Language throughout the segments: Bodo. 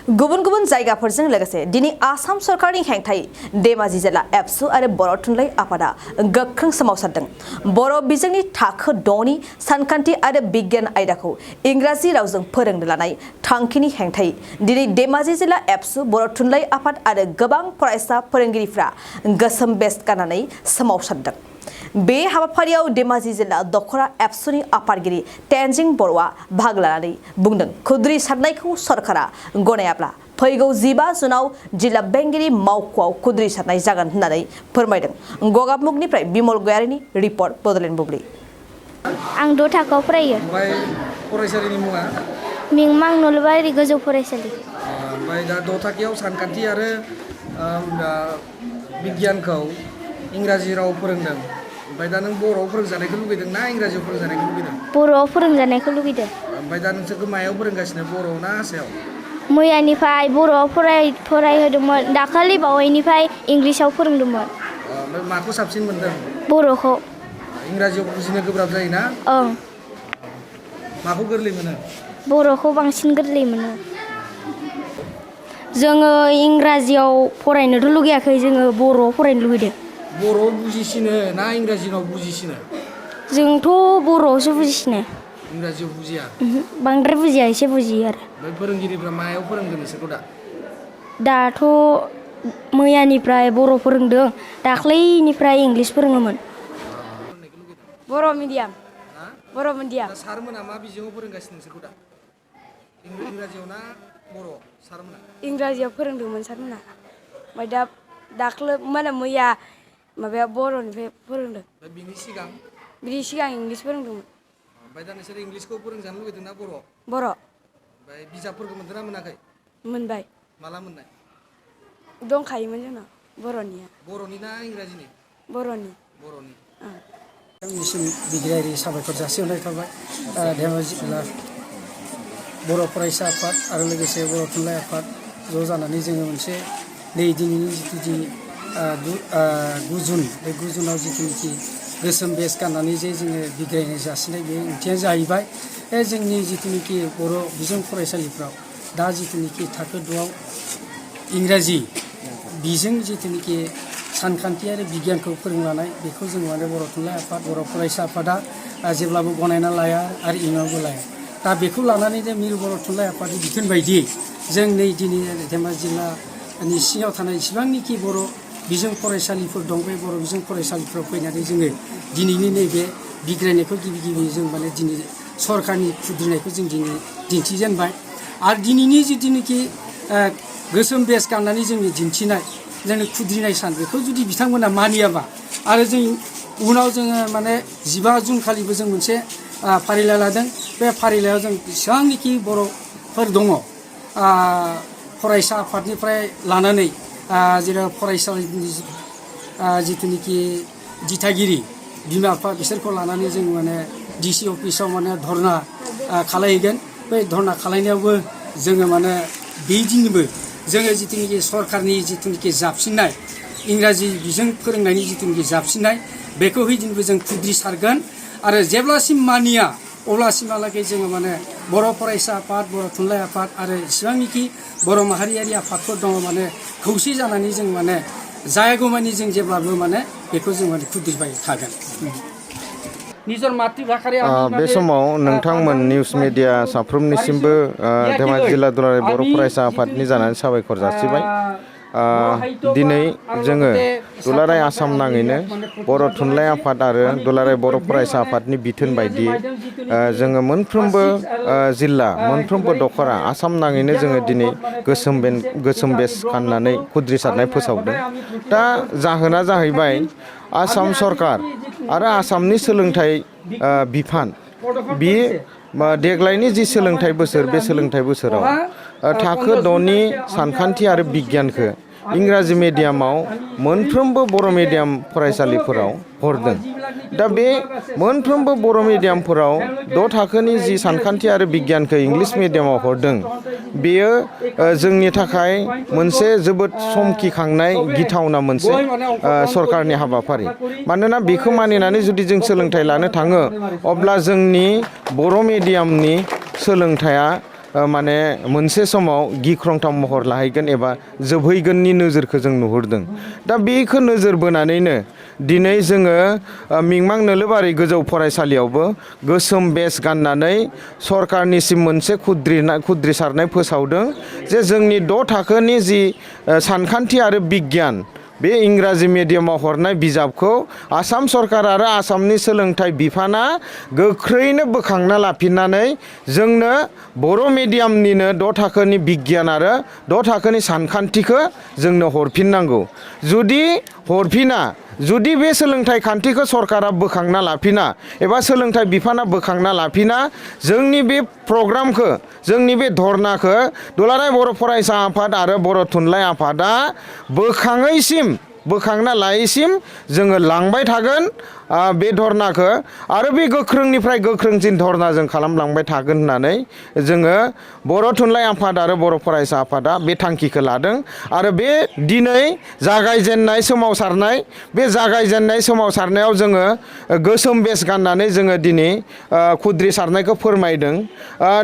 गुबुन गुबुन जायगाफोरजों लोगोसे दिनै आसाम सरकारनि हेंथायै धेमाजि जिल्ला एबसु आरो बर' थुनलाइ आफादा गोख्रों सोमावसारदों। बर' बिजोंनि थाखो 6नि सानखान्थि आरो बिगियान आयदाखौ इंराजि रावजों फोरोंनो लानाय थांखिनि हेंथायै दिनै धेमाजि जिल्ला एबसु बर' थुनलाइ आफाद आरो गोबां फरायसा फोरोंगिरिफ्रा गोसोम बेस्ट गाननानै सोमावसारदों। बे हाबाफारियाव धेमाजि जिल्ला दखरा एबसुनि आफादगिरि तेनजिं बर'आ बाहागो लानानै बुंदों खुद्रि सारनायखौ सरकारा गनायाब्ला फैगौ 15 जुनाव जिल्ला बेंगिरि मावख'आव खुद्रि सारनाय जागोन होननानै फोरमायदों। गगामुगनिफ्राय बिमल गयारिनि रिपर्ट बड'लेण्ड बुब्लि। आं 6 थाखोआव फरायो। ओमफ्राय फरायसालिनि मुङा मिंमां नलबारि गोजौ फरायसालि। ओमफ्राय दा 6 थाखोआव सानखान्थि आरो बिगियानखौ इंराजि राव फोरोंदों। ओमफ्राय दा नों बर'आव फोरोंजानायखौ लुगैदों ना इंराजियाव फोरोंजानायखौ लुगैदों? बर'आव फोरोंजानायखौ लुगैदों। ओमफ्राय दा नोंसोरखौ मायाव फोरोंगासिनो बर'आव ना हारसायाव? मैयानिफ्राय बर'आव फरायहोदोंमोन, दाखालि बावैनिफ्राय इंलिसाव फोरोंदोंमोन। ओमफ्राय माखौ साबसिन मोनदों? बर'खौ। इंराजियाव बुजिनो गोब्राब जायोना? ओं। माखौ गोरलै मोनो? बर'खौ बांसिन गोरलै मोनो। जोङो इंराजियाव फरायनोथ' लुगैयाखै, जोङो बर'आव फरायनो लुगैदों। बर'आव बुजिसिनो ना इंराजियाव बुजिसिनो? जोंथ' बर'आवसो बुजिसिनो। इंराजियाव बुजिया? बांद्राय बुजिया, एसे बुजियो आरो। ओमफ्राय फोरोंगिरिफ्रा मायाव फोरोंगोन नोंसोरखौ दा? दाथ' मैयानिफ्राय बर' फोरोंदों, दाख्लैनिफ्राय इंलिस फोरोङोमोन। बर' मिडियाम। बर' मिडियाम। दा सारमोना मा बिजोङाव फोरोंगासिनो नोंसोरखौ दा? इंराजियाव ना बर' सारमोना? इंराजियाव फोरोंदोंमोन सारमोना। ओमफ्राय मैया माबाया बर'निफ्राय फोरोंदों। बिनि सिगां इंलिस फोरोंदोंमोन। ओमफ्राय दा नोंसोर इंलिसखौ फोरोंजानो लुगैदों ना बर'? बर'। ओमफ्राय बिजाबफोरखौ मोनदों ना मोनाखै? मोनबाय। माला मोननाय? दंखायोमोन जोंनाव बर'निया। बर'नि ना इंराजिनि? बर'नि। बर'नि। आंनिसिम बिग्रायारि साबायखर जासिहरनाय थाबाय। धेमाजि जिल्ला बर' फरायसा आफाद आरो लोगोसे बर' थुनलाइ आफाद ज' जानानै जोङो मोनसे नै दिनैनि जिथु 9 जुन, बे 9 जुनाव जिथुनिखि गोसोम बेस गाननानै जे जोङो बिग्रायनाय जासिनाय, बे ओंथिया जाहैबाय जोंनि जिथुनिखि बर' बिजों फरायसालिफ्राव दा जिथुनिखि थाखो 6आव इंराजि बिजों जिथुनिखि सानखान्थि आरो बिगियानखौ फोरोंलानाय, बेखौ जों माने बर' थुनलाइ आफाद, बर' फरायसा आफादा जेब्लाबो गनायना लाया आरो इयुनावबो लाया। दा बेखौ लानानैनो मिरु बर' थुनलाइ आफादनि बिथोन बायदियै जों नै दिनै धेमाजि जिल्लानि सिङाव थानाय जेसेबांनिखि बर' बिजों फरायसालिफोर दं, बे बर' बिजों फरायसालिफोराव फैनानै जोङो दिनैनि नैबे बिग्रायनायखौ गिबि जों माने दिनै सरकारनि खुद्रिनायखौ जों दिनै दिन्थिजेनबाय। आरो दिनैनि जिथुनिखि गोसोम बेस गाननानै जोंनि दिन्थिनाय, जोंनि खुद्रिनाय सान, बेखौ जुदि बिथांमोना मानियाबा आरो जों उनाव जोङो माने 15 जुन खालिबो जों मोनसे फारिलाइ लादों। बे फारिलाइयाव जों बेसेबांनिखि बर'फोर दङ, फरायसा आफादनिफ्राय लानानै जेराव फरायसालिनि जिथुनिखि दिथागिरि बिमा बिफा, बिसोरखौ लानानै जों माने DC अफिसाव माने धर्ना खालायहैगोन। बे धर्ना खालायनायावबो जोङो माने बे दिनबो जोङो जिथुनिखि सरकारनि जिथुनिखि जाबसिननाय, इंराजि बिजों फोरोंनायनि जिथुनिखि जाबसिननाय, बेखौ हैदिनबो जों खुद्रि सारगोन। आरो जेब्लासिम मानिया अब्लासिमहालागै जोङो माने बर' फरायसा आफाद, बर' थुनलाइ आफाद आरो जेसेबांनिखि बर' माहारियारि आफादफोर दङ, माने खौसे जानानै जों माने जायागौमानि जों जेब्लाबो माने बेखौ जों माने खुद्रिबाय थागोन। बे समाव नोंथांमोन निउस मिडिया साफ्रोमनिसिमबो धेमाजि जिल्ला दुलाराय बर' फरायसा आफादनि जानानै साबायखर जासिबाय। दिनै जोङो दुलाराय आसाम नाङैनो बर' थुनलाइ आफाद आरो दुलाराय बर' फरायसा आफादनि बिथोन बायदियै जोङो मोनफ्रोमबो जिल्ला, मोनफ्रोमबो दखरा आसाम नाङैनो जोङो दिनै गोसोम बेस गाननानै खुद्रि सारनाय फोसावदों। दा जाहोना जाहैबाय आसाम सरकार आरो आसामनि सोलोंथाइ बिफान, बि देग्लायनि जि सोलोंथाइ बोसोर, बे सोलोंथाइ बोसोराव थाखो 6नि सानखान्थि आरो बिगियानखौ इंराजि मिडियामाव मोनफ्रोमबो बर' मिडियाम फरायसालिफोराव हरदों। दा बे मोनफ्रोमबो बर' मिडियामफोराव 6 थाखोनि जि सानखान्थि आरो बिगियानखौ इंलिस मिडियामाव हरदों, बेयो जोंनि थाखाय मोनसे जोबोद समखिखांनाय, गिथावना मोनसे सरकारनि हाबाफारि। मानोना बेखौ मानिनानै जुदि जों सोलोंथाइ लानो थाङो, अब्ला जोंनि बर' मिडियामनि सोलोंथाइया माने मोनसे समाव गिख्रंथाव महर लाहैगोन एबा जोबहैगोननि नोजोरखौ जों नुहुरदों। दा बेखौ नोजोर बोनानैनो दिनै जोङो मिंमां नोलोबारि गोजौ फरायसालियावबो गोसोम बेज गाननानै सरकारनिसिम मोनसे खुद्रिसारनाय फोसावदों जे जोंनि 6 थाखोनि जि सानखान्थि आरो बिगियान बे इंराजि मिडियामाव हरनाय बिजाबखौ आसाम सरकार आरो आसामनि सोलोंथाइ बिफाना गोख्रैनो बोखांना लाफिननानै जोंनो बर' मिडियामनिनो 6 थाखोनि बिगियान आरो 6 थाखोनि सानखान्थिखौ जोंनो हरफिननांगौ। जुदि हरफिना, जुदि बे सोलोंथाइ खान्थिखौ सरकारा बोखांना लाफिना एबा सोलोंथाइ बिफाना बोखांना लाफिना, जोंनि बे प्रग्रामखौ, जोंनि बे धर्नाखौ दुलाराय बर' फरायसा आफाद आरो बर' थुनलाइ आफादा बोखांना लायैसिम जोङो लांबाय थागोन बे धर्नाखौ, आरो बे गोख्रोंनिफ्राय गोख्रोंसिन धर्ना जों खालामलांबाय थागोन होननानै जोङो बर' थुनलाइ आफाद आरो बर' फरायसा आफादा बे थांखिखौ लादों। आरो बे दिनै जागायजेननाय सोमावसारनायाव जोङो गोसोम बेज गाननानै जोङो दिनै खुद्रिसारनायखौ फोरमायदों।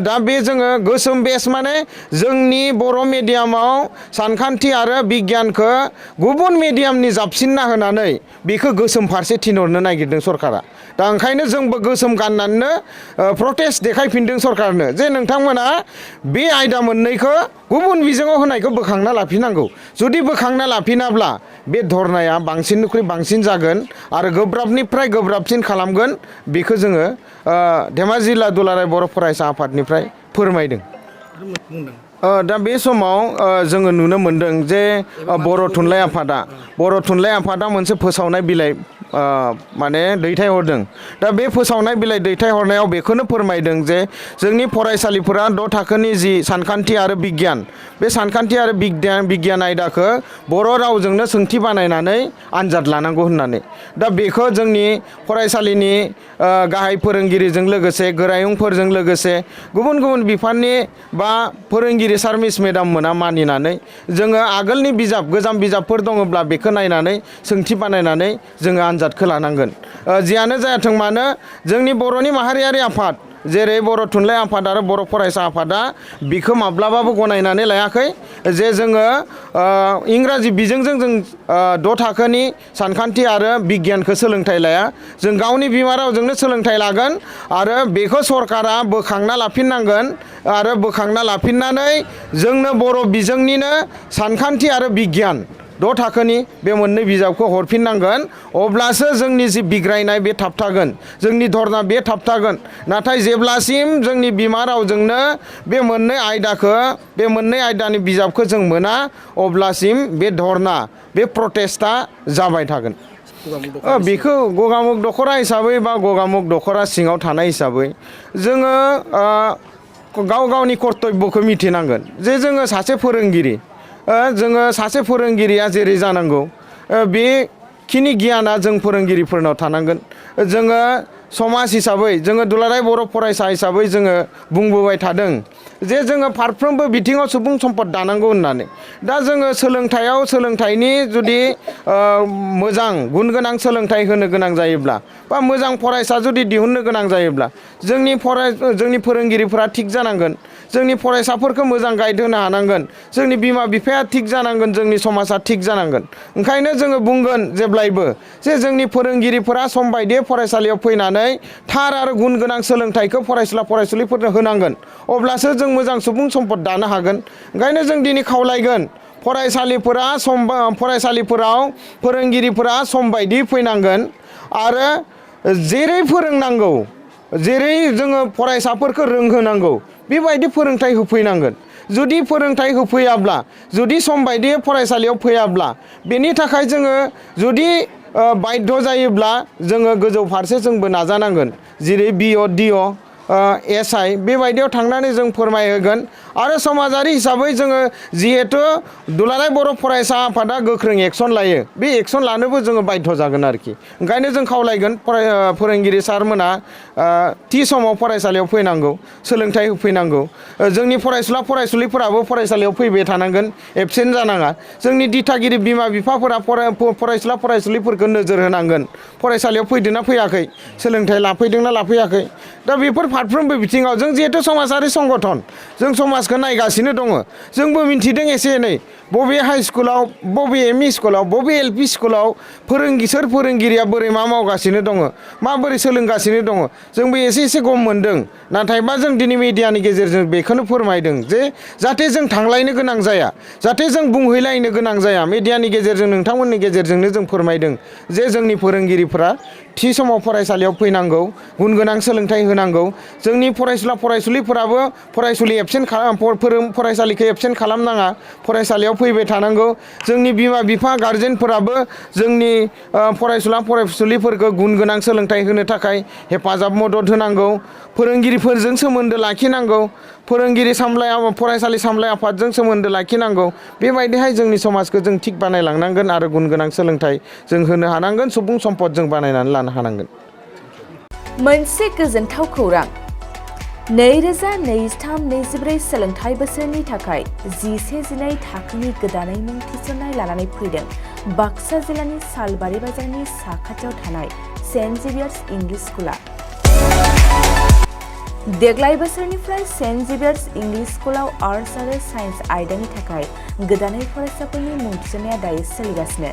दा बे जोङो गोसोम बेज माने जोंनि बर' मिडियामाव सानखान्थि आरो बिगियानखौ गुबुन मिडियामनि जाबसिनना होनानै बेखौ गोसोम फारसे थिनहरनो नागिरदों सरकारा। दा ओंखायनो जोंबो गोसोम गाननानैनो प्रटेस्ट देखायफिनदों सरकारनो जे नोंथांमोना बे आयदा मोननैखौ गुबुन बिजोङाव होनायखौ बोखांना लाफिननांगौ। जुदि बोखांना लाफिनाब्ला बे धर्नाया बांसिननिख्रुइ बांसिन जागोन आरो गोब्राबनिफ्राय गोब्राबसिन खालामगोन, बेखौ जोङो धेमाजि जिल्ला दुलाराय बर' फरायसा आफादनिफ्राय फोरमायदों। दा बे समाव जोङो नुनो मोनदों जे बर' थुनलाइ आफादा मोनसे फोसावनाय बिलाइ माने दैथायहरदों। दा बे फोसावनाय बिलाइ दैथायहरनायाव बेखौनो फोरमायदों जे जोंनि फरायसालिफोरा 6 थाखोनि जि सानखान्थि आरो बिगियान, बे सानखान्थि आरो बिगियान आयदाखौ बर' रावजोंनो सोंथि बानायनानै आनजाद लानांगौ होननानै। दा बेखौ जोंनि फरायसालिनि गाहाय फोरोंगिरिजों लोगोसे गोरायुंफोरजों लोगोसे गुबुन गुबुन बिफाननि बा फोरोंगिरि सार मिस मेडाम मोना मानिनानै जोङो आगोलनि गोजाम बिजाबफोर दङब्ला बेखौ नायनानै सोंथि बानायनानै जोङो आनजादखौ लानांगोन। जियानो जायाथों मानो जोंनि बर'नि माहारियारि आफाद जेरै बर' थुनलाइ आफाद आरो बर' फरायसा आफादा बिखौ माब्लाबाबो गनायनानै लायाखै जे जोङो इंराजि बिजोंजों जों 6 थाखोनि सानखान्थि आरो बिगियानखौ सोलोंथाइ लाया। जों गावनि बिमा रावजोंनो सोलोंथाइ लागोन आरो बेखौ सरकारा बोखांना लाफिननांगोन आरो बोखांना लाफिननानै जोंनो बर' बिजोंनिनो सानखान्थि आरो बिगियान 6 थाखोनि बे मोननै बिजाबखौ हरफिननांगोन। अब्लासो जोंनि जि बिग्रायनाय बे थाबथागोन, जोंनि धर्ना बे थाबथागोन। नाथाय जेब्लासिम जोंनि बिमा रावजोंनो बे मोननै आयदानि बिजाबखौ जों मोना, अब्लासिम बे धर्ना, बे प्रटेस्टआ जाबाय थागोन। बेखौ गगामुग दख'रा हिसाबै बा गगामुग दख'रा सिङाव थानाय हिसाबै जोङो गावनि कर्तब्यखौ मिथिनांगोन जे जोङो सासे फोरोंगिरि, जोङो सासे फोरोंगिरिया जेरै जानांगौ बेखिनि गियाना जों फोरोंगिरिफोरनाव थानांगोन। जोङो समाज हिसाबै, जोङो दुलाराय बर' फरायसा हिसाबै जोङो बुंबोबाय थादों जे जोङो फारफ्रोमबो बिथिङाव सुबुं सम्पद दानांगौ होननानै। दा जोङो सोलोंथाइनि जुदि मोजां गुन गोनां सोलोंथाइ होनो गोनां जायोब्ला बा मोजां फरायसा जुदि दिहुननो गोनां जायोब्ला जोंनि फोरोंगिरिफोरा थिग जानांगोन, जोंनि फरायसाफोरखौ मोजां गाइड होनो हानांगोन, जोंनि बिमा बिफाया थिग जानांगोन, जोंनि समाजा थिग जानांगोन। ओंखायनो जोङो बुंगोन जेब्लायबो जे जोंनि फोरोंगिरिफोरा सम बायदियै फरायसालियाव फैनानै थार आरो गुन गोनां सोलोंथाइखौ फरायसुलिफोरनो होनांगोन। अब्लासो जों मोजां सुबुं सम्पद दानो हागोन। ओंखायनो जों दिनै खावलायगोन फरायसालिफोराव फोरोंगिरिफोरा सम बायदियै फैनांगोन आरो जेरै फोरोंनांगौ, जेरै जोङो फरायसाफोरखौ रोंहोनांगौ बेबायदि फोरोंथाइ होफैनांगोन। जुदि फोरोंथाइ होफैयाब्ला, जुदि सम बायदियै फरायसालियाव फैयाब्ला, बेनि थाखाय जोङो जुदि बाध्य जायोब्ला जोङो गोजौ फारसे जोंबो नाजानांगोन। जेरै BO DO SI बेबायदियाव थांनानै जों फोरमायहोगोन। आरो समाजारि हिसाबै जोङो जिहेथु दुलाराय बर' फरायसा आफादा गोख्रों एक्सन लायो, बे एक्सन लानोबो जोङो बाध्य जागोन आरोखि। ओंखायनो जों खावलायगोन फोरोंगिरि सारमोना थि समाव फरायसालियाव फैनांगौ, सोलोंथाइ होफैनांगौ। जोंनि फरायसुलिफोराबो फरायसालियाव फैबाय थानांगोन, एबसेन्ट जानाङा। जोंनि दिथागिरि बिमा बिफाफोरा फरायसुलिफोरखौ नोजोर होनांगोन, फरायसालियाव फैदोंना फैयाखै, सोलोंथाइ लाफैदोंना लाफैयाखै। दा बेफोर फारफ्रोमबो बिथिङाव जों जिहेतु समाजारि संगठन जों समाजखौ नायगासिनो दङ जोंबो मिन्थिदों एसे एनै बबे हाइ स्कुलाव बबे एमइ स्कुलाव बबे एलपि स्कुलाव सोर फोरोंगिरिया बोरै मा मावगासिनो दङ माबोरै सोलोंगासिनो दङ जोंबो एसे गम मोनदों नाथायबा जों दिनै मिडियानि गेजेरजों बेखौनो फोरमायदों जे जाहाथे जों थांलायनो गोनां जाया जाहाथे जों बुंहैलायनो गोनां जाया मिडियानि गेजेरजों नोंथांमोननि गेजेरजोंनो जों फोरमायदों जे जोंनि फोरोंगिरिफोरा थि समाव फरायसालियाव फैनांगौ गुन गोनां सोलोंथाइ होनांगौ जोंनि फरायसुला फरायसुलिफोराबो फरायसुलि एबसेन्ट फरायसालिखौ एबसेन्ट खालामनाङा फरायसालियाव फैबाय थानांगौ जोंनि बिमा बिफा गार्जेनफोराबो जोंनि फरायसुला फरायसुलिफोरखौ गुन गोनां सोलोंथाइ होनो थाखाय हेफाजाब मदद होनांगौ फोरोंगिरिफोरजों सोमोन्दो लाखिनांगौ फोरोंगिरि फरायसालि सामलाय आफादजों सोमोन्दो लाखिनांगौ बेबायदिहाय जोंनि समाजखौ जों थिग बानायलांनांगोन आरो गुन गोनां सोलोंथाइ जों होनो हानांगोन सुबुं सम्पद जों बानायनानै लानो हानांगोन मोनसे गोजोनथाव खौरां 2023-24 सोलोंथाइ बोसोरनि थाखाय 11-12 थाखोनि गोदानै मुं थिसननाय लानानै फैदों बाक्सा जिल्लानि सालबारि बाजारनि साखाथियाव थानाय सेन्ट जेभियार्स इंलिश स्कुला देग्लाय बोसोरनिफ्राय सेन्ट जेभियार्स इंलिश स्कुलाव आर्ट्स आरो साइन्स आयदानि थाखाय गोदानै फरायसाफोरनि मुं थिसननाया दायो सोलिगासिनो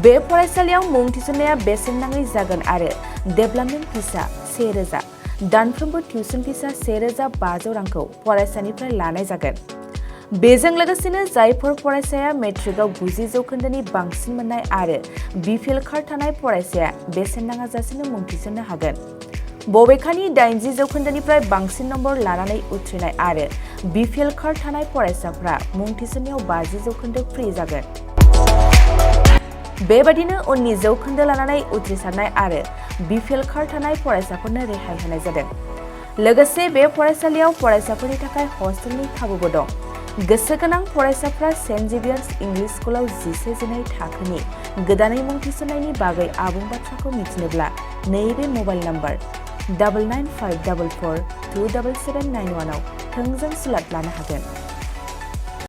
बे फरायसालियाव मुं थिसननाया बेसेन नाङै जागोन आरो डेभेलपमेन्ट फिसा 1000 दानफ्रोमबो टिउसन फिसा 1500 रांखौ फरायसानिफ्राय लानाय जागोन बेजों लोगोसेनो जायफोर फरायसाया मेट्रिकआव 90% बांसिन मोननाय आरो बिपिएल कार्ड थानाय फरायसाया बेसेन नाङाजासेनो मुं थिसननो हागोन बबेखानि 80% बांसिन नम्बर लानानै उथ्रिनाय आरो बिपिएल कार्ड थानाय फरायसाफ्रा मुं थिसननायाव 50% फ्रि जागोन बेबादिनो उननि जौखोन्दो लानानै उथ्रिसारनाय आरो बिपिएल कार्ड थानाय फरायसाफोरनो रेहाय होनाय जादों लोगोसे बे फरायसालियाव फरायसाफोरनि थाखाय हस्टेलनि खाबुबो दं गोसो गोनां फरायसाफ्रा सेन्ट जेभियार्स इंलिश स्कुलाव 11-12 थाखोनि गोदानै मुं थिसननायनि बागै आबुं बाथ्राखौ मिथिनोब्ला नैबे मबाइल नम्बर 9954427791 आव थोंजों स्लट लानो हागोन